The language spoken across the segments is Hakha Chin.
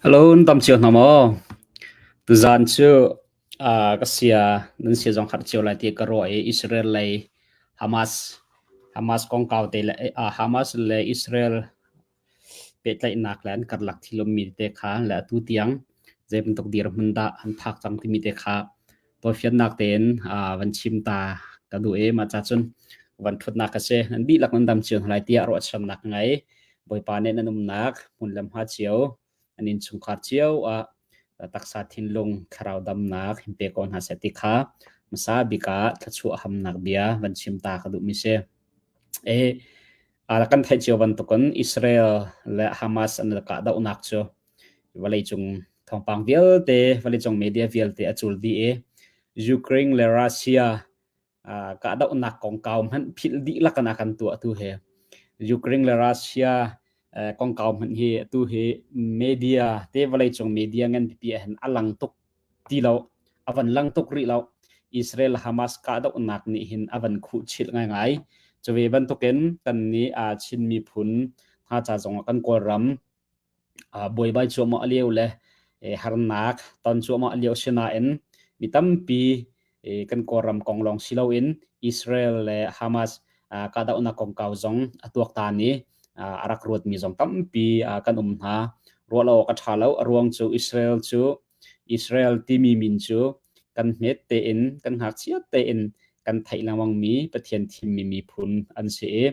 Hello, nan tam cio hna maw? Tuzaan cu ka sia nan sia zong khat cio lai ti ka ruah i Israel lei Hamas Hamas kongkau te le Hamas le Israel pehtlaihnak le an karlak thil ummi te kha le atu tiang zei bantuk dirhmun dah an phak cang timi te kha tawifiannak tein van chim ta ka duh i mah ca cun van ṭhutnak ka si. Nan dihlak nan dam cio hna lai tiah ruahchannak ka ngei. Bawipa nih nan umnak hmun le hma cio, nan innchungkhar cio ah taksa thinlung thlarau damnak in pe ko hna seh ti kha hmasa bik ah thluachuah hamnak bia van chim ta ka duhmi si. E, kan theih cio bantukin Israel le Hamas an kahdohnak cu vawleicung thawngpang vialte, vawleicung media vialte a cul dih i Ukraine le Russia kahdohnak kongkau hmanh philh dihlak in a kan tuah tu hi. Ukraine le Russia kongkau hmanh hi atu hi media te vawleicung media ngan pipi ah hin a lang tuk ti lo, a van lang tuk rih lo. Israel Hamas kahdohnak nih hin a van khuh chilh ngaingai. Cu ve bantukin kan nih Chin miphun hna ca zongah kan Kawlram buaibai cuahmah lio le harnak ton cuahmah lio sinain mi tampi kan Kawlram kong lawng si loin Israel le Hamas kahdohnak kongkau zong a tuaktan i a rak ruatmi zong tampi kan um hna. Ruah lo awk a ṭha lo. A ruang cu Israel cu Israel timi min cu kan hmet tein kan ngakchia tein kan theih lengmangmi Pathian thimmi miphun an si i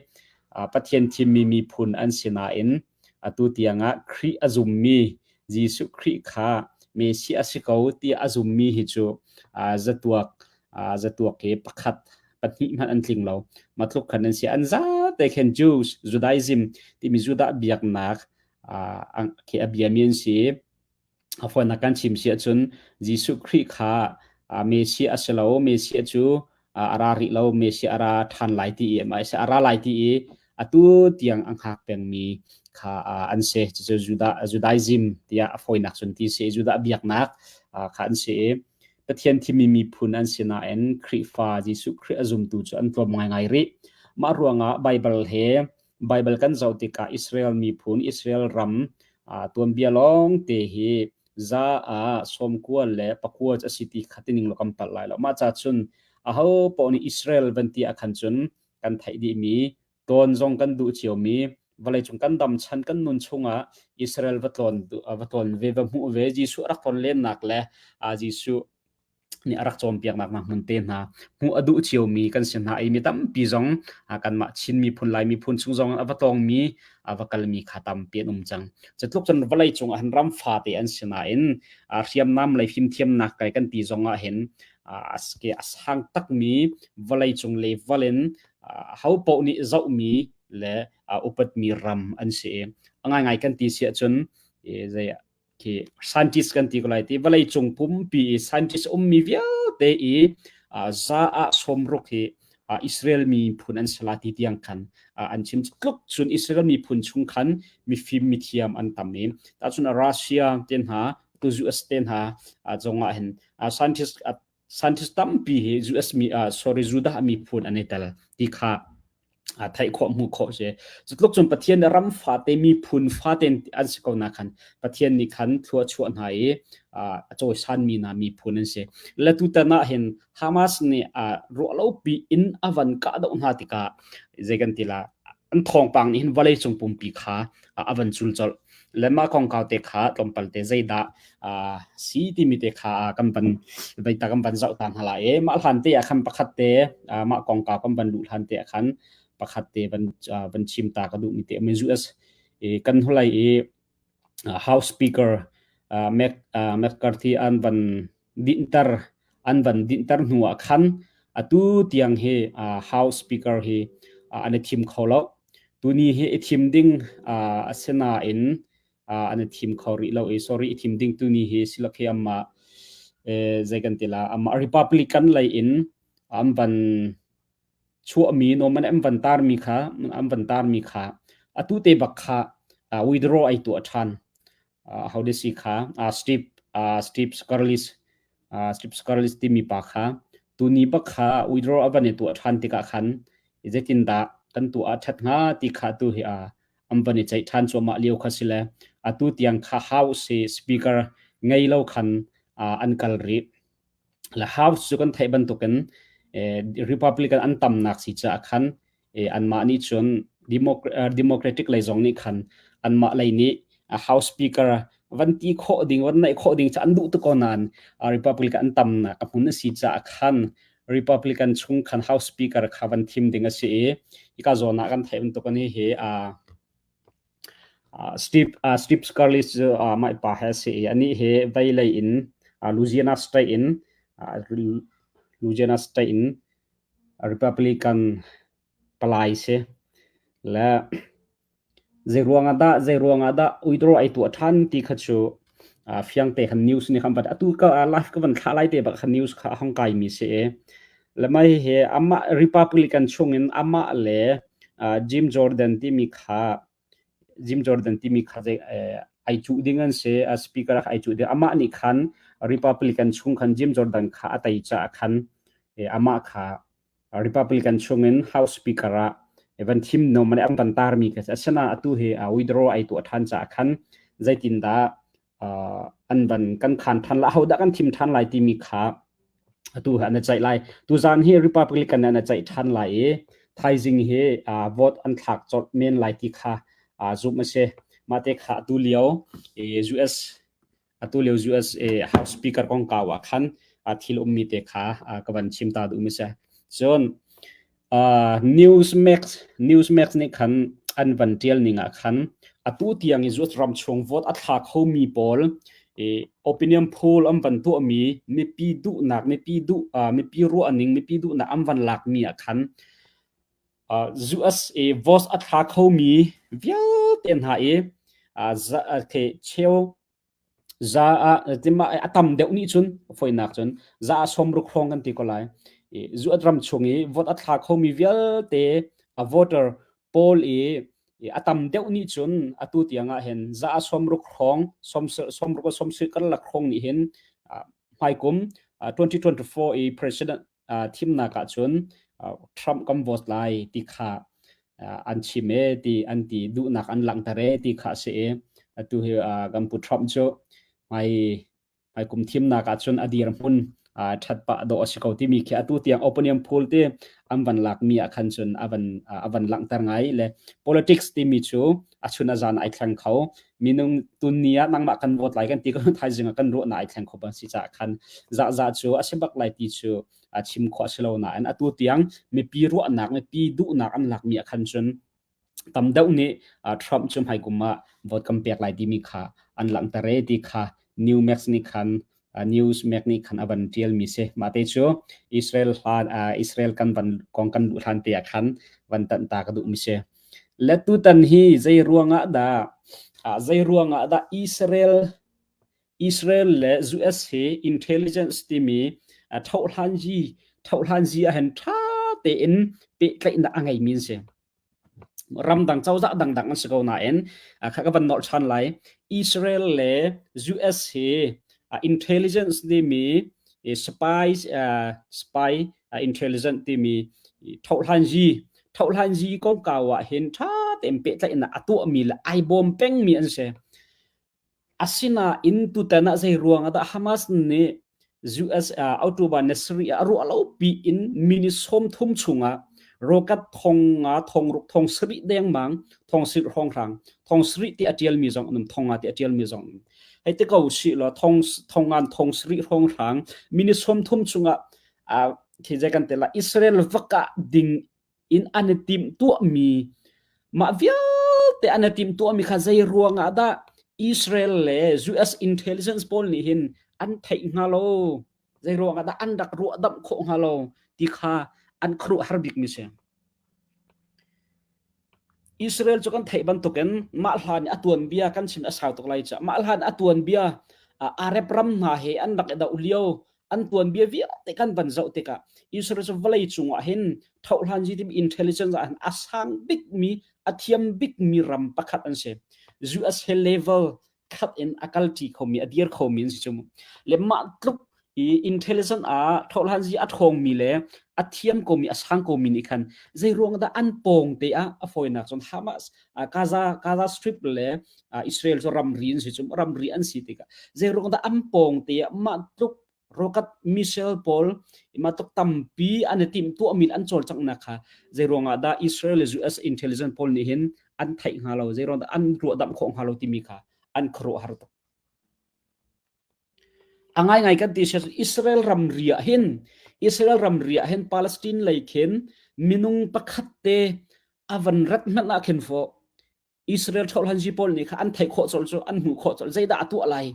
Pathian thimmi miphun an si nain atu tiangah Khrih a zummi Jesuh Khrih kha Messiah a si ko tiah a zummi hi cu zatuak zatuak hi pakhat pahnih hmanh an tling lo. Matluk khan an si. An zate khin Jews, Judaism timi Judah biaknak khi a biami an si. A fawinak kan chim si ahcun Jesuh Khrih kha Messiah a si lo, Messiah cu a ra rih lo, Messiah a ra ṭhan lai ti i a ra lai ti i atu tiang a hngak pengmi kha an si. Cucu Judah, Judaism tiah a fawinak cun ti si. Judah biaknak kha an si i Pathian thimmi miphun an si nain Khrihfa Jesuh Khrih a zumtu cu an tlawm ngaingai rih. Mah ruangah Baibal he Baibal kan zoh tikah Israel miphun, Israel ram tuanbia lawng te hi za ah sawmkua le pakua a si ti kha tining lo kan palh lai lo. Mah ca cun aho paoh nih Israel van ti ah khan cun kan theih dihmi tlawn zong kan duh ciomi vawleicung kan dam chan kan nun chungah Israel va tlawn va tlawn ve va hmuh ve Jesuh rak tlawn lennak le Jesuh nih a rak cawnpiaknak hna hmun te hna hmuh a duh ciomi kan si hna i mi tampi zong kanmah Chin miphun Lai miphun chung zong a va tlawngmi a va kalmi kha tampi an um cang. Cutluk cun vawlei cung ah hin ram fate an si nain hriamnam lei fimthiamnak kai kan ti zong ah hin a sang takmi vawlei cung level in ho paoh nih zohmi le upatmi ram an si i a ngaingai kan ti si ahcun zei khi scientist kan ti ko lai ti vawlei cung pumpi i scientist ummi vialte i za ah sawmruk hi Israel miphun an si la ti tiang khan an chim tluk cun Israel miphun chung khan mifim mithiam an tam i tahcun Russia te hna tu US te hna zongah hin scientist scientist tampi hi US mi sorry Judah miphun an i tel ti kha theih khawh hmuh khawh si. Cutluk cun Pathian nih ram fate miphun fate an si ko na khan Pathian nih khan thlua chuah hna i a cawisanmi hna miphun an si. Le tutan ah hin Hamas nih ruahlopi in a van kahdoh hna tikah zei kan ti la an thawngpang nih hin vawleicung pumpi kha a van cul colh. Le mah kongkau te kha tlawmpal te zeidah si timi te kha kan van veita kan van zoh ta hna lai i mah hlan te ah khan pakhat te mah kongkau kan van luh hlan te ah khan pakhat te van van chim ta ka duhmi te um US i kan hulai i House Speaker Mac McCarthy an van dinhter an van dinhter hnu ah khan atu tiang hi House Speaker hi an i thim kho lo. Tuni hi i thim ding a si nain an i thim kho rih lo i sorry i thim ding tuni hi silok hi amma zei kan ti la amma Republican lei in an van chuahmi noman an van tarmi kha an van tarmi kha atu te bak kha withdraw ai tuah ṭhan how de si kha Steve Steve Scalise Steve Scalise timi pa kha tuni bak kha withdraw a van i tuah ṭhan tikah khan zeitindah kan tuah a ṭhat hnga ti kha tu hi an van i ceih ṭhan cuahmah lio kha si le Atu tiang kha House hi speaker ngei lo khan an kal rih. Le House cu kan theih bantukin Republican an tamnak si caah khan anmah nih cun Democratic lei zong nih khan anmah lei nih House Speaker van ti khawh ding van naih khawh ding cu an duh tuk ko nain Republican an tamnak a hmun a si caah khan Republican chung khan House Speaker kha van thim ding a si i hika zawn ah kan theih bantuk an hi Steve Scalise cu mah pa he a si i anih hi vei in Louisiana State in Louisiana State in Republican palai si. Le zeiruang ah dah withdraw ai tuah ṭhan ti kha cu fiang te khan news nih khan van atu ka live ka van thlah lai te bak khan news kha a hong kaimi si i le mah hihi amah Republican chungin amah le Jim Jordan timi kha Jim Jordan timi kha ai cuh ding an si speaker ai cuh ding amah nih khan Republican chung khan Jim Jordan kha a tei caah khan amah kha Republican chungin House Speaker ah van thim no man an van tarmi ka asina atu hi withdraw ai tuah than caah khan zeitindah an van kan khan than la hodah kan thim than lai timi kha atu hi an ceih lai tuzan hi Republican an ceih than lai i thaizing hi vote an thlak colh men lai ti kha zumh a si mah te kha atu lio US atu lio US House Speaker kongkau ah khan thil ummi te kha ka van chim ta duh mi si cun Newsmax Newsmax nih khan an van ṭial ning ah khan atu tiang i US ram chung vote a thla khomi pawl i opinion poll an van tuahmi mipi duhnak mipi duh mipi ruahning mipi duhnak an van lakmi ah khan US i vote a thla khomi vialte hna i cheu Za ah a tam deuh nih cun fawinak cun za ah 60 hrawng kan ti ko lai. Zuat ram chung i vote a thla khomi vialte a voter pawl i a tam deuh nih cun atu tiang ah hin za ah 60 hrawng 60 70 karlak hrawng nih hin hmaikum 2024 i president thimnak ah cun Trump kan vote lai ti kha an chim e ti an ti duhnak an langhter e ti kha a si i atu hi kan pu Trump cu hmai hmai kum thimnak ah cun a dirhmun ṭhat pah dawh a si ko timi khi atu tiang opinion poll ti an van lakmi ah khan cun a van a van langhter ngai le politics timi cu a chun a zan ai thleng kho minung tunni ah nangmah kan vote lai kan ti ko thaizing ah kan ruahnak ai thleng kho ban si caah khan za za cu a si bak lai ti cu a chim khawh a si lo nain atu tiang mipi ruahnak mipi duhnak an lakmi ah khan cun tam deuh nih Trump cu hmaikum ah vote kan pek lai timi kha an langhter e ti kha Newmax nih khan Newsmax nih khan a van tial mi si mah te cu Israel hlan Israel kan van kong kan duh hlan te ah khan van tanh ta ka duh mi si le tutan hi zei ruangah dah zei ruangah dah Israel Israel le US hi intelligence timi thohhlanzi thohhlanzi ah hin ṭha tein pehtlaihnak a ngeimi an si. Ramdang cozah dangdang an si ko nain kha ka van nolh ṭhan lai. Israel le US hi intelligence timi spy spy intelligence timi thohhlanzi thohhlanzi kongkau ah hin ṭha tein pehtlaihnak a tuahmi le ai bawm pengmi an si. Asinain tutan ah zei ruang ah dah Hamas nih US October ni sarih ah a ruah lo piin minute 30 chungah rocket thong nga thong ruk thong sarih dengmang thong sarih hrawnghrang thong sarih ti a tialmi zong an um thong nga ti a tialmi zong an um hei ti ko si law thong thong ngan thong sarih hrawnghrang minute 30 chungah khi zei kan te la Israel vaka ding in an i timhtuahmi mah vialte an i timhtuahmi kha zei ruangah dah Israel le US intelligence pawl nih hin an theih hnga lo zei ruangah dah an rak ruahdamh khawh hnga lo ti kha an khuaruahhar bikmi si. Israel cu kan theih bantukin mah hlan i a tuanbia kan chim a sau tuk lai ca mah hlan a tuanbia Arab ram hna he an rak i doh lio an tuanbia vialte kan van zoh tikah Israel cu vawlei cungah hin thohhlanzi timi intelligence ah hin a sang bikmi a thiam bikmi ram pakhat an si US he level khat in a kalṭi khomi a dir khomi an si cu le mah tluk I intelligent ah thohlanzi a ṭhawngmi le a thiam komi a sang komi nih khan zei ruang dah an pawng te ah a fawinak cun Hamas Gaza Gaza Strip le Israel cu ramri an si cu ramri an si tikah zei ruang dah an pawng te ah mah tluk rocket missile pawl mah tluk tampi an i timh tuahmi an cawlcanghnak kha zei ruangah dah Israel le US intelligence pawl nih hin an theih hnga lo zei ruang dah an ruahdamh khawh hnga lo timi kha an khuaruahhar tuk. A ngaingai kan ti si Israel ramri ah hin Israel ramri ah hin Palestine lei khin minung pakhat te a van rat hmanh ah khin fawh Israel ṭhohlanzi pawl nih kha an theih khawh colh cu an hmuh khawh colh zeidah a tuah lai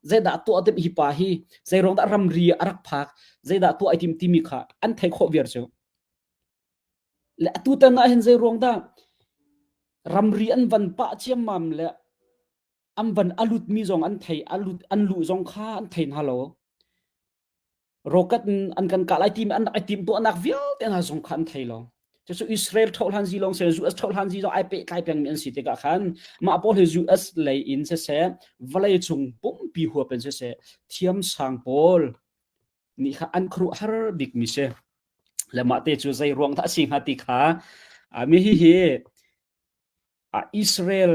zeidah a tuah timh hi pa hi zeiruang dah ramri ah a rak phak zeidah tuah ai tim timi kha an theih khawh viar cu le atu tan ah hin zeiruang dah ramri an van pah ciammam le an van a lutmi zong an thei a lut an luh zong kha an thei hna lo rocket in an kan kah lai timi an rak i tim tuahnak vialte hna zong kha an thei lo cucu Israel thohlan zi lawng se US thohlan zi zong ai pehtlai pengmi an si tikah khan mah pawl hi US lei in siseh vawlei cung pumpi huap in siseh thiamsang pawl nih kha an khuaruahhar bikmi si le mah te cu zei ruang dah a si hnga ti kha mi hi hi Israel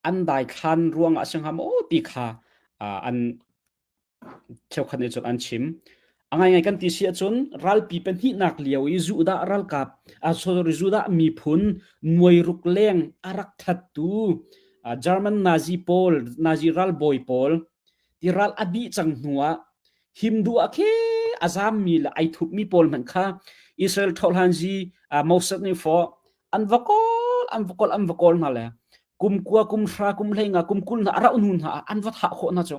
an daithlan ruangah a si hnga maw ti kha an cheukhat nih cun an chim. A ngaingai kan ti si ahcun ralpi pahnihnak lio i Judah ralkap sorry Judah miphun nuai ruk leng a rak thattu German Nazi pawl Nazi ralbawi pawl ti ral a dih cang hnuah him duh ah khi a zammi le ai thupmi pawl hmanh kha Israel thohlanzi Moses nih fawh an va kawl an va kawl an va kawl hna le kum kua kum hra kum hlei nga kum kul hna a rauh hnu hna ah an va thah khawh hna cu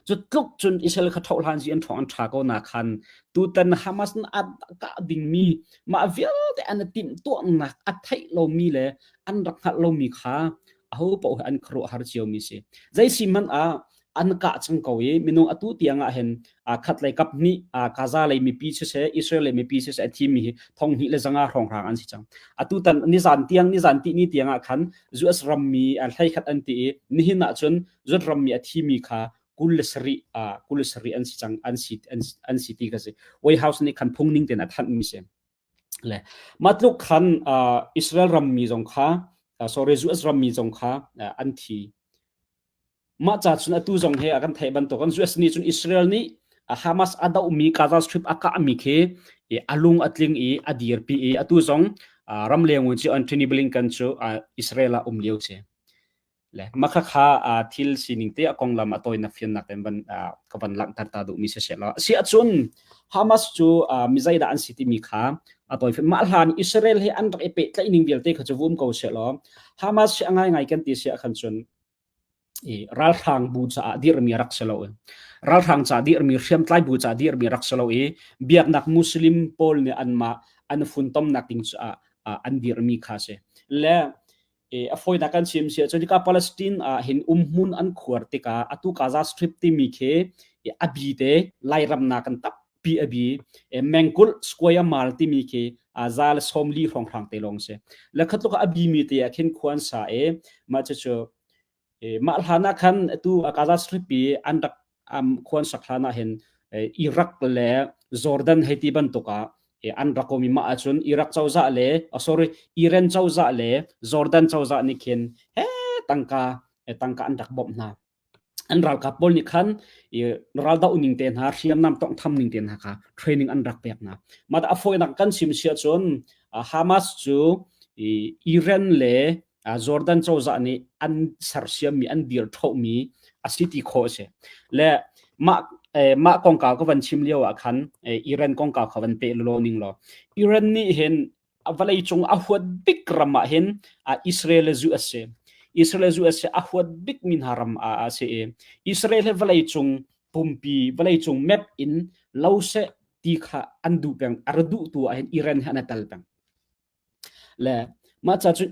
cu tluk cun Israel kha ṭhoh hlan zi an ṭhawng an ṭha ko na khan tutan Hamas a kah dingmi mah vialte an timh tuahnak a theih lomi le an rak hngalh lomi kha aho paoh an khuaruahhar ciomi si zei si hmanh ah an kah cang ko i minung atu tiang ah hin khat lei kap hnih Gaza lei mipi siseh Israel lei mipi siseh a thimi hi thong hnih le zanga hrawnghrang an si cang atu tan nizan tiang nizan ti ni tiang ah khan US rammi hlei khat an ti i nihin ah cun US rammi a thimi kha 27 27 an si cang an si an si ti ka si White House nih khan phung ning ten a thanh mi si le matluk khan Israel rammi zong kha sorry US rammi zong kha an thi Mah ca cun atu zong he a kan theih bantuk in US nih cun Israel nih Hamas a dohmi Gaza Strip a kahmi khi a lung a tling i a dirpi i atu zong ramleng cu Antony Blinken cu Israel ah um lio si. Le mah kha thil sining te a konglam a tawinak fiannak in van ka van langhter ta duhmi si seh law. Si ahcun Hamas cu mi zeidah an si timi kha a tawi mah hlan Israel he an rak i pehtlaih ning vialte kha cu vum ko seh law Hamas hi a ngaingai kan ti si ah khan cun i ralhrang bu caah dirhmi rak si lo i ralhrang caah dirhmi hriamtlai bu caah dirhmi rak si lo i biaknak muslim pawl nih anmah an funtomnak ding caah an dirhmi kha si le a fawinak kan chim si ahcun hika Palestine ah hin umhmun an khuar tikah atu Gaza Strip timi khi a bi te Lairam na kan tappi a bi mengkulh square mile timi khi za le 40 hrawnghrang te lawng si le khatluk a bi mi te ah khin khua an sa i mah cucu mah hlan ah khan atu Gaza Strip i an rak khua an sak hlan ah hin Iraq le Jordan hei ti bantuk ah an rak um i mah ahcun Iraq cozah le sorry Iran cozah le Jordan cozah nih khin he tangka tangka an rak bawmh hna an ralkap pawl nih khan raldoh ning te hna hriamnam tonghtham ning te hna kha training an rak pek hna mah a fawinak kan chim si ahcun Hamas cu Iran le Jordan cozah nih an sersiammi an dir ṭhohmi a si ti khawh a si le mah mah kongkau ka van chim lio ah khan Iran kongkau kha van peh law ning law Iran nih hin vawlei cung a huat bik ram ah hin Israel le US si. Israel le US a huat bik mi hna ram a si i Israel he vawlei cung pumpi vawlei cung map in lo seh ti kha an duh peng a ra duh tu ah hin Iran he an i tel peng. Le mah ca cun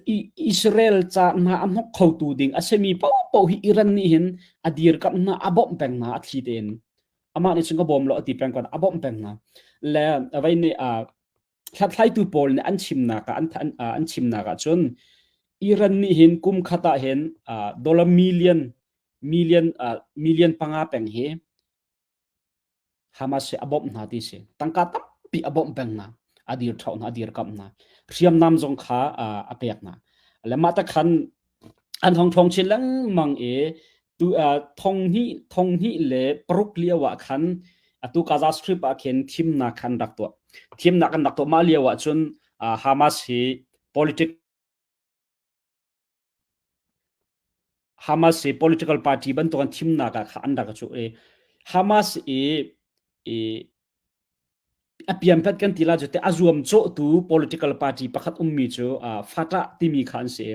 Israel ca hna a hnok khotu ding a simi paohpaoh hi Iran nih hin a dirkamh hna a bawmh peng hna a thli tein amah nih cun ka bawm lo a ti peng kon a bawmh peng hna le vei nih hlathlaitu pawl nih an chimnak ah an chimnak ah cun Iran nih hin kum khat ah hin dollar million million million panga peng hi Hamas hi a bawmh hna ti si. Tangka tampi a bawmh peng hna. A dir ṭhao hna, a dirkamh hna. Hriamnam zong kha a pek hna. Le mah ta khan an hong ṭhawng chin lengmang i tu 2006 lio ah khan atu Gaza Strip ah khin thimnak khan rak tuah. Thimnak an rak tuah mah lio ah cun Hamas hi politic Hamas hi political party bantuk an thimnak ah kha an rak cu i Hamas i i a pianphat kan ti la cu te a zuam cawhtu political party pakhat ummi cu Fatah timi kha an si.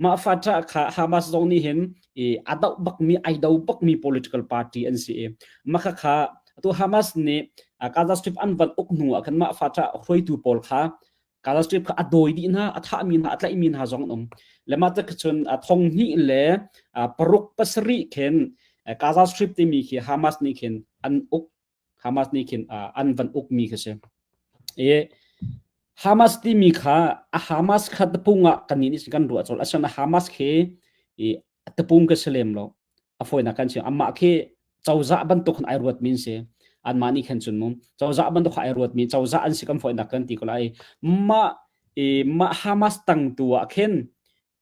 Mah Fatah kha Hamas zong nih hin i a doh bakmi ai do bakmi political party an si i mah kha kha tu Hamas nih Gaza Strip an van uk hnu ah khan mah Fatah hruaitu pawl kha Gaza Strip kha a dawi dih hna, a thahmi hna, a tlaihmi hna zong an um. Le mah te cun 2006 khin Gaza Strip timi khi Hamas nih khin an uk Hamas nih khin an van ukmi khi si. I Hamas timi kha a Hamas kha tapung ah kan nih kan ruah col. Asana Hamas khi i tapung ka si lem lo. A fawinak kan chim. Amah khi cozah bantuk khan ai ruat min si. Anmah nih khan cun mu cozah bantuk ai ruat mi cozah an si kan fawinak kan ti ko lai. Mah i mah Hamas tang tu ah khin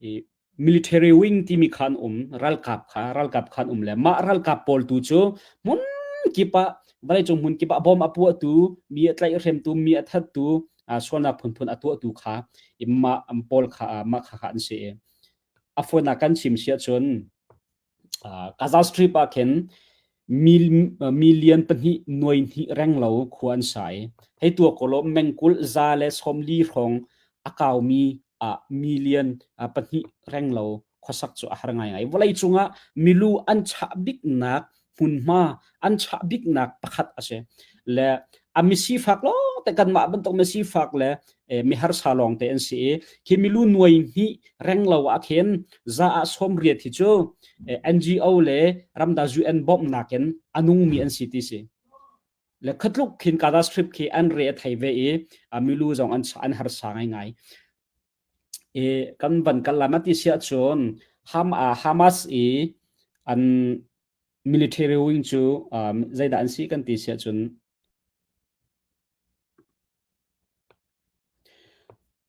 i military wing timi khan um ralkap kha ralkap khan um le mah ralkap pawl tu cu hmun kip ah vawleicung hmun kip ah bom a puahtu mi a tlaihhremtu mi a thattu sualnak phunphun a tuahtu kha mah pawl kha mah kha kha an si i a fawinak kan chim si ahcun Gaza Strip ah khin million 2.2 reng lo khua an sa i hei tuak ko law mengkulh 140 hrawng a kaumi ah million 2 reng lo khuasak cu a har ngaingai. Vawlei cungah milu an chah biknak hmunhma an chah biknak pakhat a si. Le a misifak lawng te kanmah bantuk misifak le miharsa lawng te an si i khi milu 200 reng lo ah khin za ah 80 hi cu NGO le ramda UN bawmhnak in a nungmi an si ti si. Le khatluk khin Gaza Strip khi an re a thei ve i milu zong an an harsa ngaingai. I kan van kal lai ma ti si ahcun Hamas i an military wing cu zeidah an si kan ti si ahcun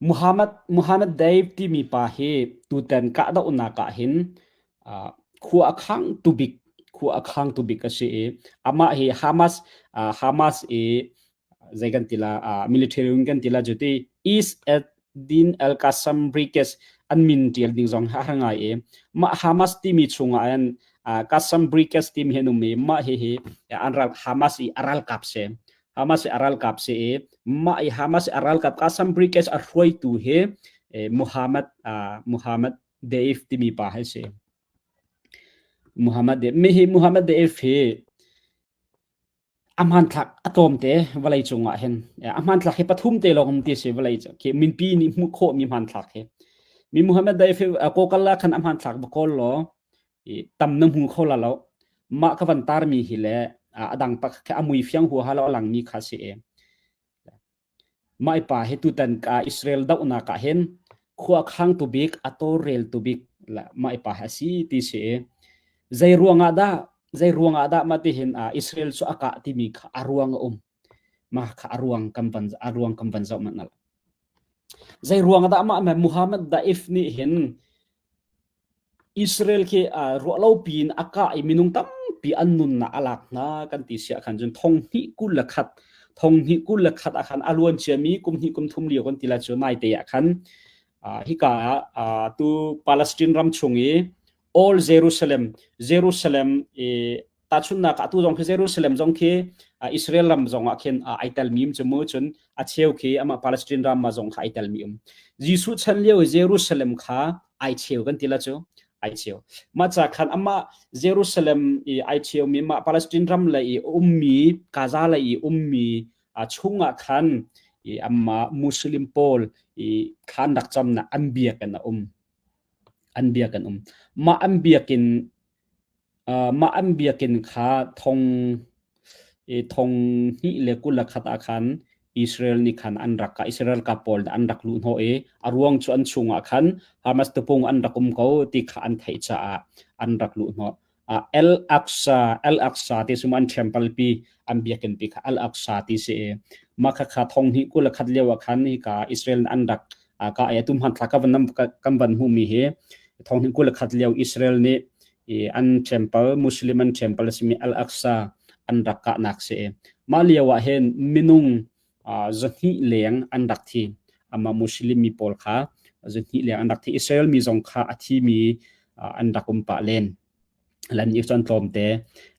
Muhammad Muhammad Deif timi pa hi tutan kahdohnak ah hin khua a khang tu bik khua a khang tu bik a si i amah hi Hamas Hamas i zei kan ti la military wing kan ti la cu ti East at Din al Qassam Brigades an min tial ding zong har ngai i mah Hamas timi chungah hin Qassam Brigades timi hi an um i mah hi hi an ral Hamas i a ralkap si Hamas i a ralkap si i mah i Hamas i a ralkap Qassam Brigades a hruaitu hi Muhammad Muhammad Deif timi pa hi si Muhammad Deif mi hi Muhammad Deif hi A hmanthlak a tlawmte vawlei cungah hin a hmanthlak hi pathum te lawng um ti si vawlei khi minpi nih hmuh khawhmi hmanthlak hi mi Muhammad Daif hi Google ah khan a hmanthlak va kawl law i tam na hmu kho la lo mah ka van tarmi hi le a dang pak khi a mui fiang huaha lo a langmi kha si e Mah i pa hi tutan ka Israel dohnak ah hin khua khang tu bik a tawlrel tu bik mah i pa hi a si ti si i zei ruangah dah zei ruangah dah mah tihin Israel cu a kah timi kha a ruang a um. Mah kha a ruang kan van a ruang kan van zoh manh Zei ruangah dah mah Muhammad Daif nih hin Israel khi ruahlopi in a kah i minung tampi an nunnak a lak hna kan ti siah khan cun 2021 2021 ah khan a luan ciami kum hnih kum thum lio kan ti lai cu naite ah khan hika ah tu Palestine ram chung i all Jerusalem Jerusalem i tahchunhnak ah atu zong khi Jerusalem zong khi Israel ram zong ah khin ai telmi um cu mu cun a cheu khi amah Palestine ram ma zong kha ai telmi um Jesuh chan lio i Jerusalem kha ai cheu kan ti la cu ai cheu mah ca khan amah Jerusalem i ai cheu mi mah Palestine ram le i ummi Gaza le i ummi chung ah khan i amah Muslim pawl i thlan rak camnak an biakinn a um an biakinn um mah an biakinn Mah an biakinn kha thong i 2021 ah khan Israel nih khan an rak kah. Israel ralkap pawl nih an rak luh hnawh i a ruang cu an chungah khan Hamas tupung an rak um ko ti kha an theih caah an rak luh hnawh. Al Aqsa Al Aqsa ti sum an temple pi an biakinn pi kha Al Aqsa ti si i mah kha kha thong hnih 21 lio ah khan hika Israel an rak ka ai atu hmanthlak ka van nam kan van hmuhmi hi thong hnih 21 lio Israel nih i an temple Muslim an temple a simi Al Aqsa an rak kahnak si i mah lio ah hin minung 200 leng an rak thi. Amah Muslim mi pawl kha 200 leng an rak thi. Israel mi zong kha a thimi an rak um pah len. Lan nih cun tlawmte.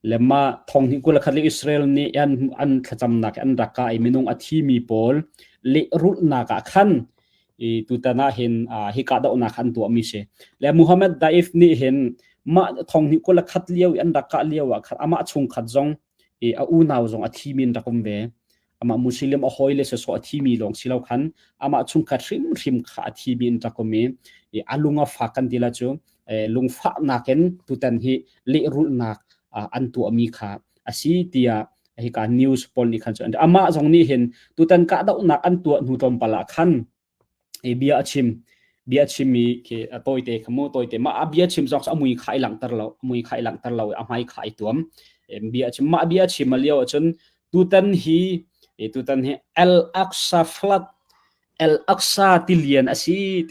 Le mah thong hnih 21 le Israel nih an an thlacamnak an rak ka i minung a thimi pawl lehrulhnak ah khan i tutan ah hin hi kahdohnak an tuahmi si. Le Muhammad Daif nih hin mah thong hnih 21 lio i an rak kah lio ah khan amah chungkhat zong i a unau zong a thimi an rak um ve. Amah Muslim a hawile sawsawh a thimi lawng si lo khan amah chungkhat hrimhrim kha a thimi an rak um i a lung a fak kan ti la cu lungfahnak in tutan hi lehrulhnak an tuahmi kha a si tiah hika news pawl nih khan cu amah zong nih hin tutan kahdohnak an tuah hnu tlawmpal ah khan bia a chim bia a chimmi khi a tawite kha mu tawite mah a bia chim zong a mui kha i langhter lo a mui kha i langhter lo a hmai kha i tuam bia a chim mah bia a chim a lio ahcun tutan hi tutan hi Al Aqsa flood Al Aqsa tilian a si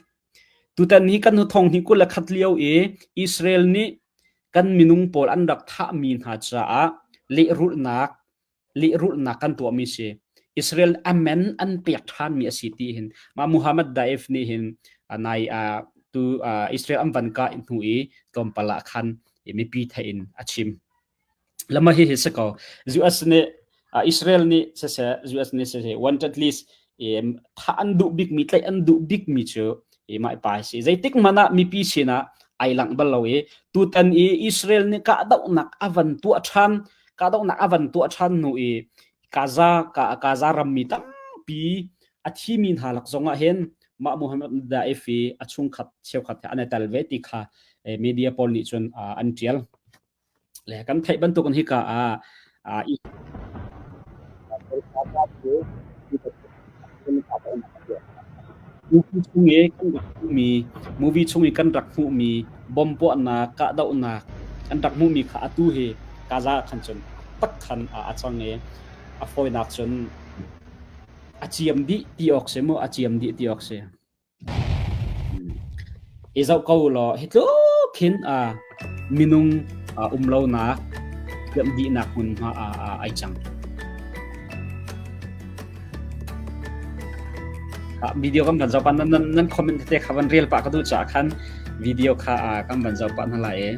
tutan hi kan thong hi 21 lio i Israel nih kan minung pawl an rak thahmi hna caah lehrulhnak lehrulhnak kan tuahmi si. Israel amen an pek ṭhanmi a si ti hin mah Muhammad Daif nih hin nai tu Israel an van kah hnu i tlawmpal ah khan mipi theih in a chim. Lama hi hi si ko. US nih Israel nih siseh US nih siseh wanted list thah an duh bikmi tlaih an duh bikmi cu mah pa si. Zeitik hmanh ah mipi sinah ai langh bal lo i tutan i Israel nih kahdohnak a van tuah ṭhan kahdohnak a van tuah ṭhan hnu i Gaza Gaza rammi tampi a thimi hna lak zongah hin mah Muhammad Daif i a chungkhat cheukhat he an i tel ve ti kha media pawl nih cun an ṭial. Le kan theih bantukin hika ah Movie chung i kan rak hmuhmi movie chung i kan rak hmuhmi bom puahnak, kahdohnak kan rak hmuhmi kha atu hi Gaza ah khan cun tak khan a cang i a fawinak cun a ciam dih ti awk si mu, a ciam dih ti awk si. I zoh ko law hi tluk hin minung um lonak ciam dihnak hmunhma ah ai cang. Video kan van zoh pah nan nan comment tete kha van rel pah ka duh caah khan video kha kan van zoh pah hna lai i.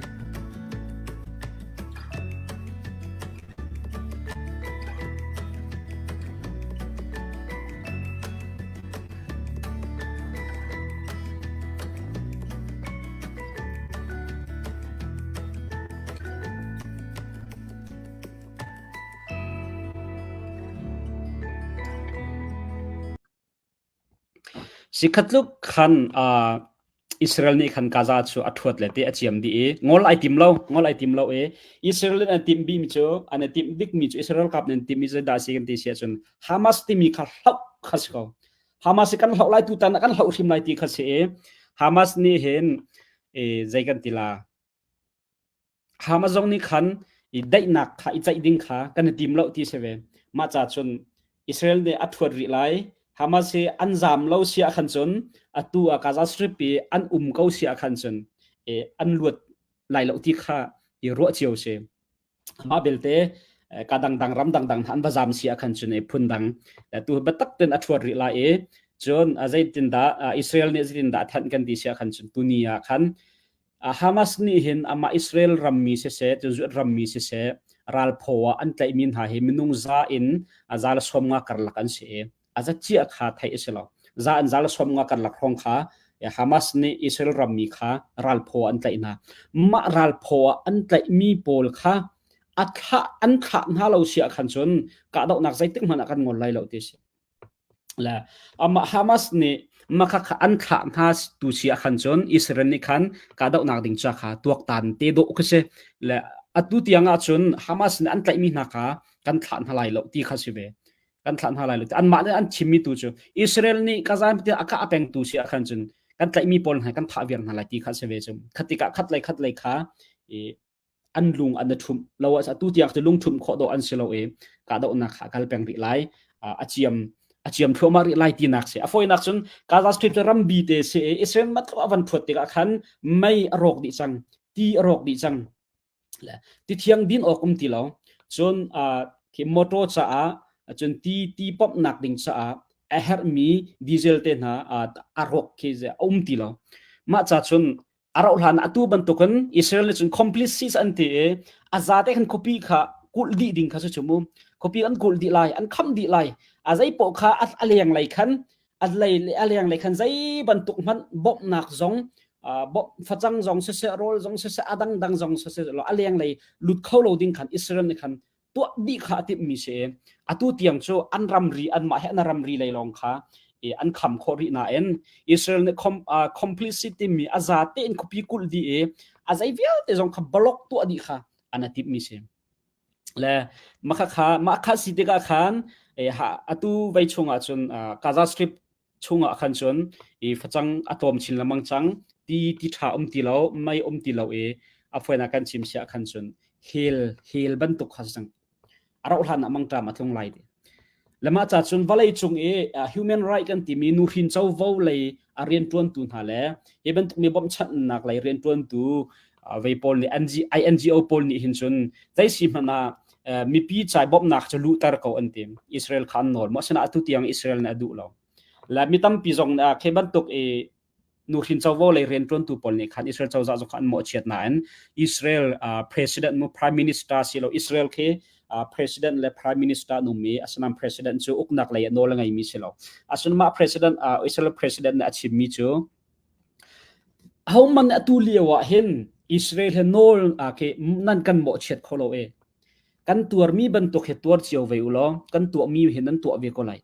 Sikhat tluk khan uh, Israel nih khan Gaza cu a ṭhuat le te a ciam dih i ngol ai tim lo, ngol ai tim lo i Israel nih an timh bimi cu an i timh bikmi cu Israel kap nih an timhmi cu zeidah a si kan ti si ahcun Hamas timi kha hloh kha si ko. Hamas hi kan hloh lai tutan ah kan hloh hrim lai ti kha si i Hamas nih hin e, zei kan ti la Hamas zong nih khan i daihnak kha i ceih ding kha kan i tim lo ti si ve. Mah ca cun Israel nih a thuat rih lai. Hamas hi an zaam lo si ah khan cun atu ah Gaza Strip i an um ko si ah khan cun e, an luat lai lo ti kha i ruah cio si. Mah belte ka dangdang ram dangdang hna an va zaam si ah khan cun e phun dang tu biatak ten a thuat rih lai i cun zeitindah Israel nih zeitindah a thanh kan ti si ah khan cun tuni ah khan Hamas nih hin amah Israel rammi siseh, cun rammi siseh, ralphaw ah an tlaihmi hna hi minung za in za le 50 karlak an si i a za ciah kha theih a si lo. Za in za le 50 karlak hrawng kha Hamas nih Israel rammi kha ralphaw ah an tlaih hna. Mah ralphaw ah an tlaihmi pawl kha a thlah an thlah hna lo si ah khan cun kahdohnak zeitik hmanh ah kan ngol lai lo ti a si. Le amah Hamas nih mah kha an thlah hna tu si ah khan cun Israel nih khan kahdohnak ding ca kha tuaktan te dawh khi si. Le atu tiang ah cun Hamas nih an tlaihmi hna kha kan thlah hna lai lo ti kha si ve. Kan thlah hna lai lo. Anmah nih an chimmi tu cu Israel nih Gaza a kah a peng tu si ah khan cun kan tlaihmi pawl hna kan thah viar hna lai ti kha si ve cu. Khat tikah khat lei khat lei kha i. an lung an i ṭhumh lo ah atu tiang cu lungṭhumh khawh dawh an si lo i kahdohnak kha a kal peng rih lai. A ciam a ciam thluahmah rih lai tinak si. A fawinak cun Gaza Strip cu rambi te si i Israel mat a van thuat tikah khan mei a rawk dih cang, ti a rawk dih cang. Ti thiang din awk um ti lo. Cun khi motor caah cun ti ti pump-nak ding caah a herhmi diesel te hna a rawk khi a um ti lo. Mah ca cun a rauh hlan atu bantukin Israel nih cun complete siege an ti i a zate khan khuapi kha kulh dih ding kha cu mu khuapi an kulh dih lai an kham dih lai a zei poh kha a leng lei khan a lei a leng lei khan zei bantuk hmanh bawmhnak zong bawmh facang zong siseh rawl zong siseh a dangdang zong siseh a leng lei lut kho lo ding khan Israel nih khan tuah dih kha a timhmi si. Atu tiang cu an ramri anmah he an ramri lei lawng kha an kham khawh rih nain Israel nih complicity timi a za tein khuapi kulh dih i a zei vialte zong kha block tuah dih kha an a timhmi si. Le mah kha mah kha si tikah khan atu vei chungah cun Gaza Strip chungah khan cun i facang a tlawm chin lengmang cang ti ti ṭha um ti lo mei um ti lo i a fawinak kan chim siah khan cun hel hel bantuk kha cang a rauh hlan ah mangṭam a tlung lai ti le mah ca cun vawlei cung i human right kan timi nuhrin covo lei a rianṭuantu hna le hi bantuk mi bawmhchanhnak lei rianṭuantu vei pawl nih INGO pawl nih hin cun zei si hmanh ah mipi cai bawmhnak cu luhter ko an ti Israel kha an nawl maw asinain atu tiang Israel nih a duh lo le mi tampi zong nih khi bantuk i nuhrin covo lei rianṭuantu pawl nih khan Israel cozah zong kha an mawhchiat nain Israel president mu prime minister si lo Israel khi president le prime minister numi asinain president cu uknak lei ah nawl a ngeimi si lo asinain mah president Israel president nih a chimmi cu Ahohmanh nih atu lio ah hin Israel he nawl khi nan kan mawhchiat kho lo ee. Kan tuarmi bantuk hi tuar cio ve u law kan tuahmi hi nan tuah ve ko lai.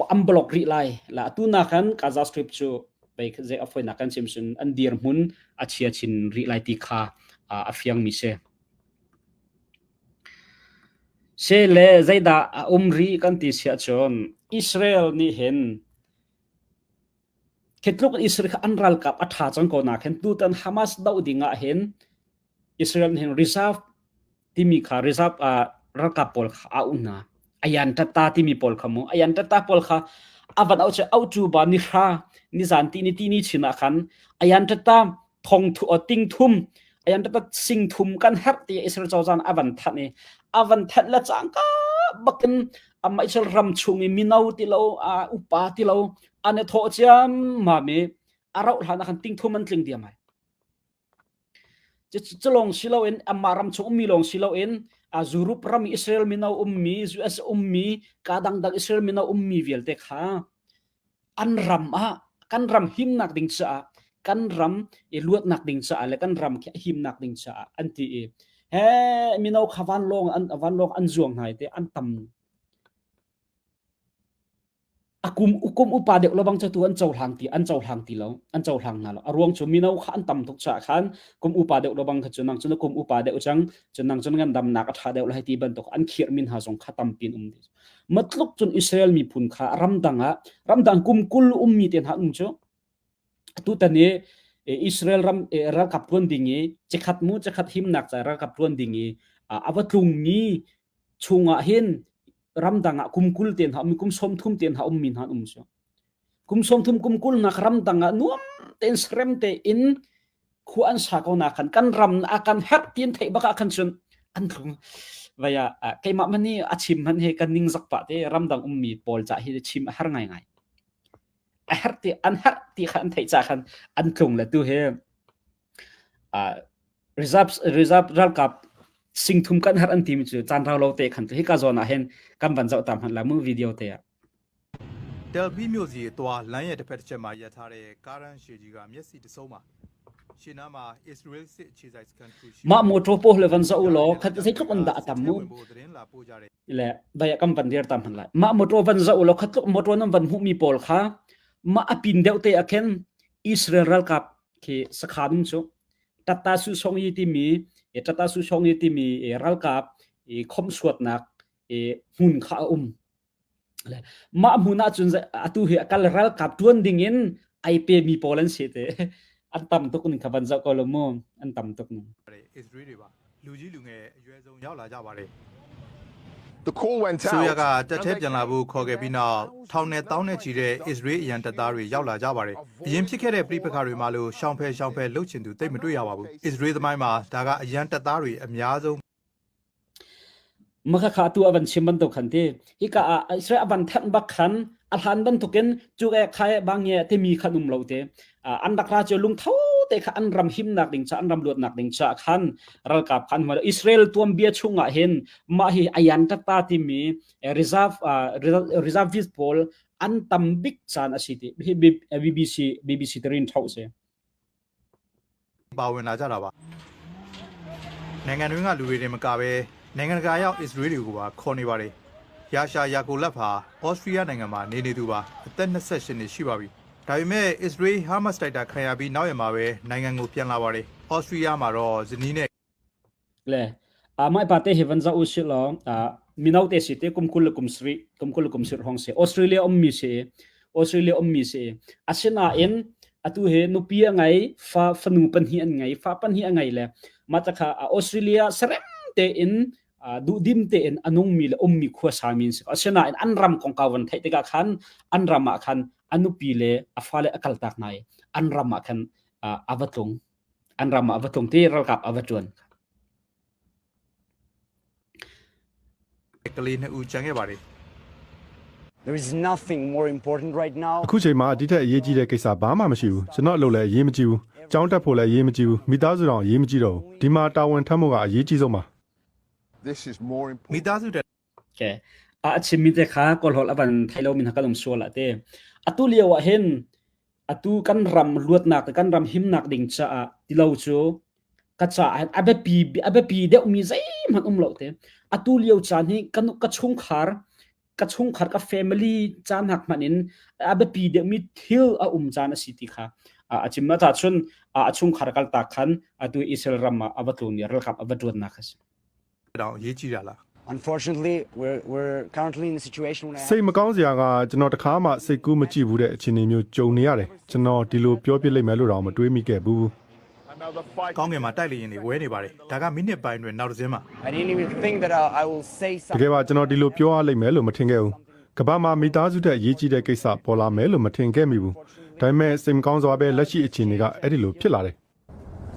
An block rih lai. La atu nakan Gaza Strip cu pei zei a fawinak kan chim cun an dirhmun a chia chin rih lai ti kha a fiangmi si. Se le zeidah a um rih kan ti siah cun Israel nih hin khi tluk Israel kha an ralkap a ṭha cang ko nak hin tutan Hamas doh ding ah hin Israel nih hin reserve timi kha reserve ah ralkap pawl kha a auh hna. Ayan ṭatta timi pawl kha mu ayan ṭatta pawl kha a van auh cu auh cu ba ni hra ni zan ti ni ti ni chin ah khan ayan ṭatta thong thu ting thum ayan ṭatta sing thum kan herh ti Israel cozah a van thanh i a van thanh le cangka bakin amah Israel ram chung i mino ti lo upa ti lo an i thawh ciam ma mi a rauh hlan ah khan ting thum an tling diam ai Cu lawng si loin amah ram chung ummi lawng si loin Europe ram i Israel mino ummi, US ummi, ka dangdang Israel mino ummi vialte kha an ram ah kan ram himnak ding caah kan ram i luatnak ding caah le kan ram khi a himnak ding caah an ti i he mino kha vanlawng an vanlawng an zuang hna i te an tam A kum kum upa deuh lobang cu tu an cohlang ti an cohlang ti lo an cohlang hna lo a ruang cu mino kha an tam tuk caah khan kum upa deuh lobang kha cu nang cu na kum upa deuh cang cun nang cu na ngandamnak a ṭha deuh lai ti bantuk an khirh min hna zong kha tampi an um ti matluk cun Israel miphun kha ramdang ah ramdang kum 20 ummi te hna um cu tutan i Israel ram ralkap ṭuan ding i chikhat mu chikhat himnak ca ralkap ṭuan ding i a va tlungmi chungah hin ramdang ah kum 20 te hna um kum 30 te hna ummi hna an um cu kum 30 kum 20 nak ramdang ah nuam tein serem tein khua an sa ko na khan kan ram a kan herh tin theih bak ah khan cun an thlung vaya keimah man hi a chim man he kan ning zak pa te ramdang ummi pawl ca hi chim a har ngai ngai a herh ti an herh ti kha an theih ca khan an tlung le tu hi Reserve reserve ralkap singthum kan har an timi cu caan rau lo te khan hika zawn ah hin kan van zoh ta hmanh la mu video te ah တယ်ဗီမြို့စီအသွားလမ်းရဲ့တစ်ဖက်တစ်ချက်မှာရပ်ထားတဲ့ကားရန်ရှည်ကြီးကမျက်စိတဆုံးပါရှေ့နားမှာအစ္စရေးစစ်အခြေစိုက်စခန်းတစ်ခုရှိ mah motor poh le van zoh u law khat zeitluk in dah a tam mu le dai kam van dir tam han lai mah motor van zoh u law khat tluk motor nan van hmuh mi pawl kha mah a pin deuh te ah khin Israel ralkap khi sakhan um cu Tata Su Song Yi timi Tata Su Song Yi timi ralkap khomhsuatnak hmun kha a um. Mah hmun ah cun atu hi kal ralkap tuan ding in ai pe mi pawl an si te. An tam tuk ning kha van zoh ko lo mu. An tam tuk ning. အစ္စရေးတွေပါလူကြီးလူငယ်အရွယ်ဆုံးရောက်လာကြပါတယ် The call went ဆိုရ out. ကတက်ထဲပြန်လာဖို့ခေါ်ခဲ့ပြီးနောက်ထောင်နဲ့တောင်းနဲ့ချီတဲ့အစ္စရေးအရန်တပ်သားတွေရောက်လာကြပါတယ်။အရင်ဖြစ်ခဲ့တဲ့ပြိပခါတွေမှာလို့ရှောင်ဖယ်ရှောင်ဖယ်လှုပ်ချင်သူတိတ်မတွေ့ရပါဘူး။အစ္စရေးသမိုင်းမှာဒါကအရန်တပ်သားတွေအများဆုံး Mah khakha atu a van chim bantuk khan ti. Hika ah Israel a van thanh bak khan a hlan bantukin cuk e khai bang ye timi khan um lo te. An rak ra cu lungtho te kha an ram himnak ding cha an ram luatnak ding cha khan ralkap khan hma Israel tuanbia chungah hin mah hi ayan tata timi reserve reservist pawl an tam bik caan a si ti hi BBC terin thau se. ပါဝင်လာကြတာပါနိုင်ငံတွင်းကလူတွေတင်မကပဲနိုင်ငံတကာရောက်အစ္စရေးတွေကိုပါခေါ်နေပါတယ်ယာရှာယာကိုလက်ဖာဩစတြေးလျနိုင်ငံမှာနေနေသူပါအသက်28နှစ်ရှိပါပြီဒါပေမဲ့အစ္စရေးဟာမတ်စ်တိုက်တာခံရပြီးနောက်ရက်မှာပဲနိုင်ငံကိုပြန်လာပါတယ်ဩစတြေးလျမှာတော့ဇနီးနဲ့ Le mah pa te hi van za u si law mino te si te kum 20 le kum 70 kum 20 le kum 70 hong si Australia ummi si Australia ummi si. Asinain atu he nupi a ngei, fa fanu pahnih an ngei, fa pahnih a ngei le mah ta kha Australia serem tein duhdim tein a nungmi le ummi khuasa mi an si. Asinain an ram kongkau van theih tikah khan an ram ah khan a nupi le a fale a kaltak hna i an ram ah khan a va tlung, an ram ah a va tlung ti ralkap a va ṭuan. ကလေးနှစ်ဦးကျန်ခဲ့ပါတယ် There is nothing more important right now. အခုချိန်မှာဒီထက်အရေးကြီးတဲ့ကိစ္စဘာမှမရှိဘူးကျွန်တော်အလုပ်လည်းအရေးမကြီးဘူးကျောင်းတက်ဖို့လည်းအရေးမကြီးဘူးမိသားစုတောင်အရေးမကြီးတော့ဘူးဒီမှာတာဝန်ထမ်းဖို့ကအရေးကြီးဆုံးပါ This is more မိ important. သားစုတက် Okay. A chimmi te kha kawlhawl a van thei lo min ha kan um sual ah te. Atu lio ah hin atu kan ram luatnak kan ram himnak ding caah tilo cu ka caah hin a biapi deuhmi zeihmanh um lo te. Atu lio caan hi kan ka chungkhar ka chungkhar ka family caan hak hmanh in a biapi deuhmi thil a um caan a si ti kha a chim. Na cun a chungkhar kaltak khan atu Israel ram ah a va tlun i ralkap a va ṭuannak a si. တောင်အရေးကြီးတာလား Unfortunately, we're currently in a situation where I စိတ်မကောင်းစရာကကျွန်တော်တခါမှစိတ်ကူးမကြည့်ဘူးတဲ့အခြေအနေမျိုးကြုံနေရတယ်ကျွန်တော်ဒီလိုပြောပြလိုက်မယ်လို့တော့မတွေးမိခဲ့ဘူး Another fight. ကောင်းကင်မှာတိုက်လေရင်တွေဝဲနေပါတယ်ဒါကမိနစ်ပိုင်းတွင်နောက်တစ်စင်းမှာ I didn't even think that I will say တ something. ကယ်ပါကျွန်တော်ဒီလိုပြောရလိမ့်မယ်လို့မထင်ခဲ့ဘူးကမ္ဘာမှာမိသားစုတဲ့အရေးကြီးတဲ့ကိစ္စပေါ်လာမယ်လို့မထင်ခဲ့မိဘူးဒါပေမဲ့စိတ်မကောင်းစွာပဲလက်ရှိအခြေအနေကအဲ့ဒီလိုဖြစ်လာတယ်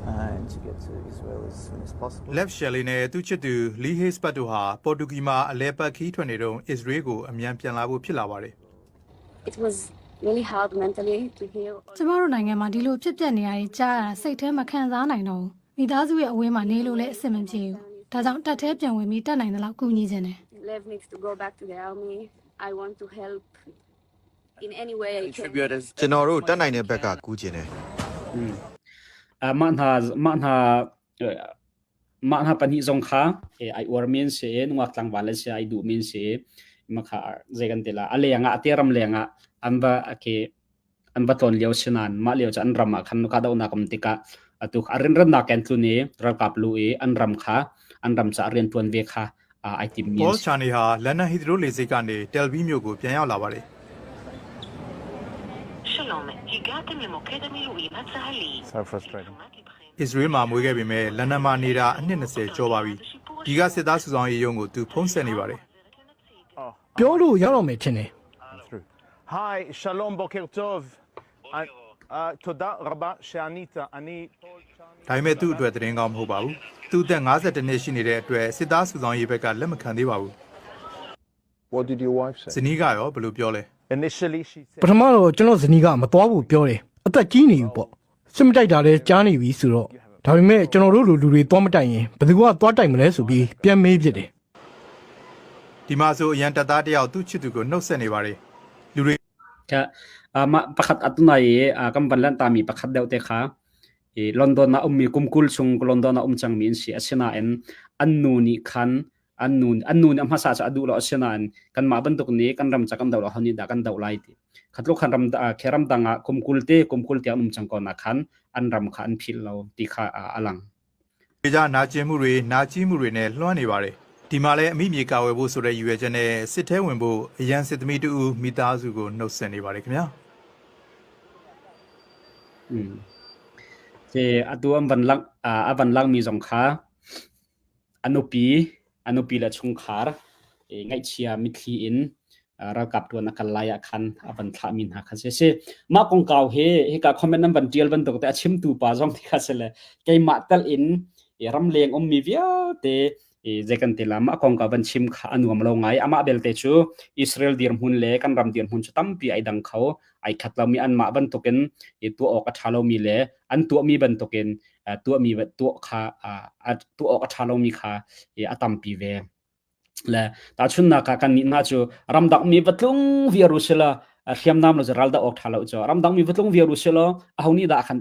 And to get to Israel as soon as possible. Lev Shelley နဲ့သူ့ချစ်သူ Lee Hayes-Pat တို့ဟာပေါ်တူဂီမှာအလဲပတ်ခီးထွက်နေတုန်းအစ္စရေးကိုအမြန်ပြန်လာဖို့ဖြစ်လာပါတယ် It was really hard mentally to hear all ကျမတို့နိုင်ငံမှာဒီလိုဖြစ်ပျက်နေရတဲ့ကြားရတာစိတ်ထဲမခံစားနိုင်တော့ဘူးမိသားစုရဲ့အဝေးမှာနေလို့လည်းအဆင်မပြေဘူးဒါကြောင့်တပ်ထဲပြန်ဝင်ပြီးတက်နိုင်တဲ့လောက်ကူညီခြင်းတယ် Lev needs to go back to the army. I want to help in any way I can. Contribute as ကျွန်တော်တို့တက်နိုင်တဲ့ဘက်ကကူးကျင်တယ် Mah hna mah hna mah hna pahnih zong kha ai uar men si, nungak tlangval an si, ai duh men si. Ma kha zei kan ti la a leng ah, a te ram leng ah an va ke an va tlawn lio si nain mah lio cu an ram ah khan kahdohnak um tikah atu a rinrannak in tlun i ralkap lu i an ram kha an ram caah rianṭuan ve kha ai timmi an Paul si. Charney ဟာလန်ဒန်ဟီသရိုလေဆိပ်ကနေတယ်ဗီမြို့ကိုပြန်ရောက်လာပါတယ် שלום, הגעתם למוקד המילואים הצה"לי. So frustrating. အစ္စရေးမှာမွေးခဲ့ပေမဲ့လန်ဒန်မှာနေတာအနှစ်20ကျော်ပါပြီဒီကစစ်သားစုဆောင်ရေးရုံးကိုသူဖုံးဆက်နေပါတယ် ပြောလို့ရတော့မယ်ထင်တယ် Through. Hi, שלום, בוקר טוב. תודה רבה שענית. אני ဒါပေမဲ့သူ့အတွက်သတင်းကောင်းမဟုတ်ပါဘူးသူ့အသက်52နှစ်ရှိနေတဲ့အတွက်စစ်သားစုဆောင်ရေးဘက်ကလက်မခံသေးပါဘူး What did your wife ဇ say? နီးကရောဘယ်လိုပြောလဲ Initially she said ပထမတော့ကျွန်တော်ဇနီးကမသွားဘူးပြောတယ်အသက်ကြီးနေပြီပေါ့စစ်မတိုက်တာလဲကြားနေပြီဆိုတော့ဒါပေမဲ့ကျွန်တော်တို့လူလူတွေသွားမတိုက်ရင်ဘယ်သူကသွားတိုက်မလဲဆိုပြီးပြန်မေးဖြစ်တယ် ဒီမှာဆိုအရန်တပ်သားတယောက်သူ့ချစ်သူကိုနှုတ်ဆက်နေပါတယ်လူတွေ Ka mah pakhat atu nai i kan van lanh tami pakhat deuh te kha i London ah ummi kum 20 chung London ah um cangmi an si. Asinain an nu nih khan an nu nih a hmasa cu a duh lo. Asinain kanmah bantuk nih kan ram ca kan doh lo ho nih dah kan doh lai ti khatluk khan ram khe ram dang ah kum 20 te kum 20 tiang um cang ko na khan an ram kha an philh lo ti kha a lang. ကြနာကျင်မှုတွေနာကျင်မှုတွေနဲ့လွှမ်းနေပါတယ်ဒီမှာလည်းအမိမြေကာဝယ်ဖို့ဆိုတဲ့ရည်ရွယ်ချက်နဲ့စစ်ထဲဝင်ဖို့အရန်စစ်သမီးတူမိသားစုကိုနှုတ်ဆက်နေပါတယ်ခင်ဗျာ อืม Si atu an van lang a van langmi zong kha a nupi a nupi le chungkhar ngaihchia mitthli in ralkap tuan a kal lai ah khan a van thlahmi hna kha si si mah kongkau hi hika comment nan van tial bantuk te a chimtu pa zong ti kha si le keimah tal in ramleng ummi vialte zei kan ti la mah kong ka van chim kha a nuam lo ngai amah belte cu Israel dirhmun le kan ram dirhmun cu tampi ai dang kho ai khat lomi anmah bantukin i tuah awk a ṭha lomi le an tuahmi bantukin tuahmi tuah kha tuah awk a ṭha lomi kha a tampi ve le tahchunnak ah kan nih hna cu ramdang mi va tlung viar u sila hriamnam lo ral dah awk ṭha lo cu ramdang mi va tlung viar u sila aho nih dah khan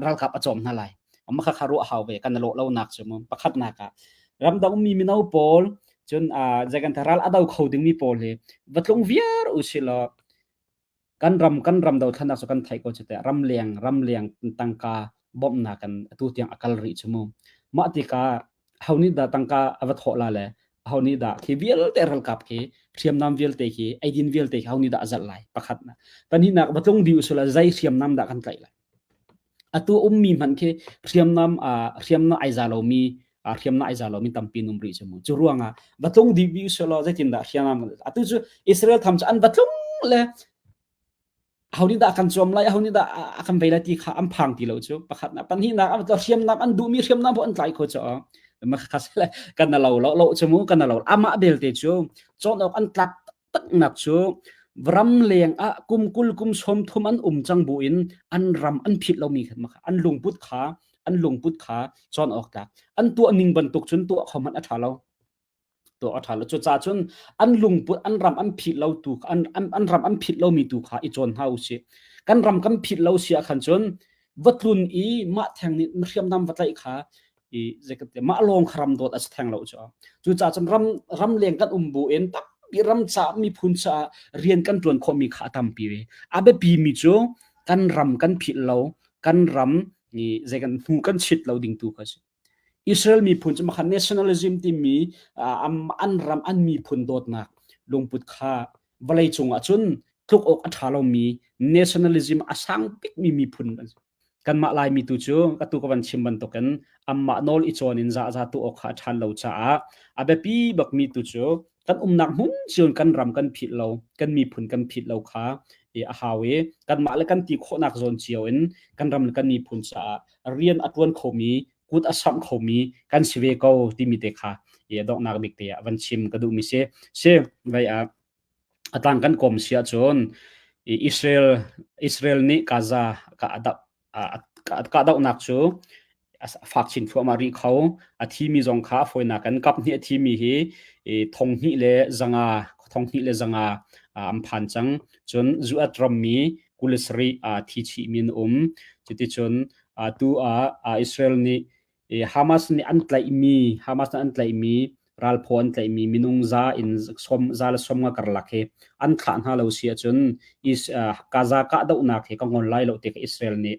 ralkap a cawm hna lai amma kha kha ruah hau ve kan lo lo nak cu mu pakhat nak ah ramdang mi mino pawl cun zekan ral a do kho ding mi pawl hi va tlung viar u sila Kan ram kan ram dothlannak cu kan theih ko cu teh ramleng ramleng tangka bawmhnak kan atu tiang a kal rih cu mu. Mah tikah ho nih dah tangka a va thawh la le ho nih dah khi vialte ralkap khi hriamnam vialte khi eidin vialte khi ho nih dah a zalh lai pakhat na pahnihnak va tlung dih usila zei hriamnam dah kan tlaih lai Atu ummi hmanh khi hriamnam hriamnam ai za lomi hriamnam ai za lomi tampi an um rih cu mu. Cu ruangah va tlung dih bi usih zeitindah hriamnam atu cu Israel tham cu an va tlung le ho nih dah kan zuam lai ho nih dah a kan vei lai ti kha an phang ti lo cu pakhat na pahnihnak an hriamnam an duhmi hriamnam pawh an tlai kho cu kan na lo lo lo cu mu kan na lo amah belte cu cawn awk an tlak taknak cu ramleng ah kum 20 kum 30 an um cang buin an ram an phit lomi kha an lungput kha an lungput kha cawn awk tlak an tuah ning bantuk cun tuah kho hmanh a ṭha lo tuah a ṭha lo cucaah cun an lungput an ram an phit lo tu an an ram an phit lomi tu kha i cawn hna usih kan ram kan phit lo si ah khan cun va tlun i mah theng nih hriamnam va tlaih kha i zeikate mah lawng kha ram dawt a si theng lo cu cucaah cun ram ram leng kan um bu in tampi ram ca miphun caah rian kan ṭuan khawhmi kha a tampi ve a biapi mi cu kan ram kan philh lo kan ram i zei kan hnu kan chit lo ding tu kha si Israel miphun cu makhan nationalism timi an ram an miphun dawtnak lungput kha vawlei cung ah cun tluk awk a ṭha lomi nationalism a sang bikmi miphun an si. Kanmah Laimi tu cu atu ka van chim bantukin anmah nawl i cawn in zahza tu awk kha a ṭhan lo caah a biapi bakmi tu cu kan umnak hmun cio in kan ram kan philh lo, kan miphun kan philh lo kha i a hau i kanmah le kan ti khawhnak zawn cio in kan ram le kan miphun caah rian a ṭuan khomi, kut a samh khomi kan si ve ko timi te kha i a donghnak bik te ah van chim ka duhmi si. Si, vai ah A tlang kan kawm si ahcun Israel Israel nih Gaza kahdohnak cu a fak chin thluahmah rih kho. A thimi zong kha a fawinak in kap hnih a thimi hi 2500 an phan cang. Cun US rammi 27 a thi chihmi an um. Cuticun atu ah Israel nih Hamas nih an tlaihmi Hamas nih an tlaihmi ralphaw an tlaihmi minung za in som za le 50 karlak hi an thlah hna lo si ahcun is Gaza kahdohnak hi ka ngol lai lo ti kha Israel nih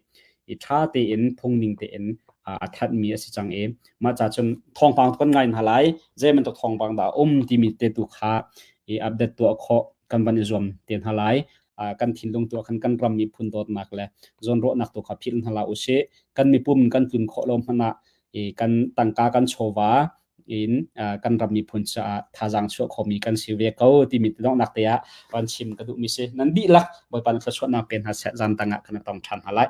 i ṭha tein phungning tein a thanhmi a si cang i mah ca cun thawngpang kan ngai hna lai zei bantuk thawngpang dah a um timi te tu kha i update tuah khawh kan van i zuam te hna lai kan thinlung tu khan kan ram miphun dawtnak le zawnruahnak tu kha philh hna hlah usih kan mipum kan tlun khawh lo hmanh ah i kan tangka kan chawva in kan ram miphun caah thazaang chuah khomi kan si ve ko timi donghnak te ah ron chim ka duhmi si nan dihlak Bawipa na thluachuahnak pe hna seh zan tang ah kan tong ṭhan hna lai.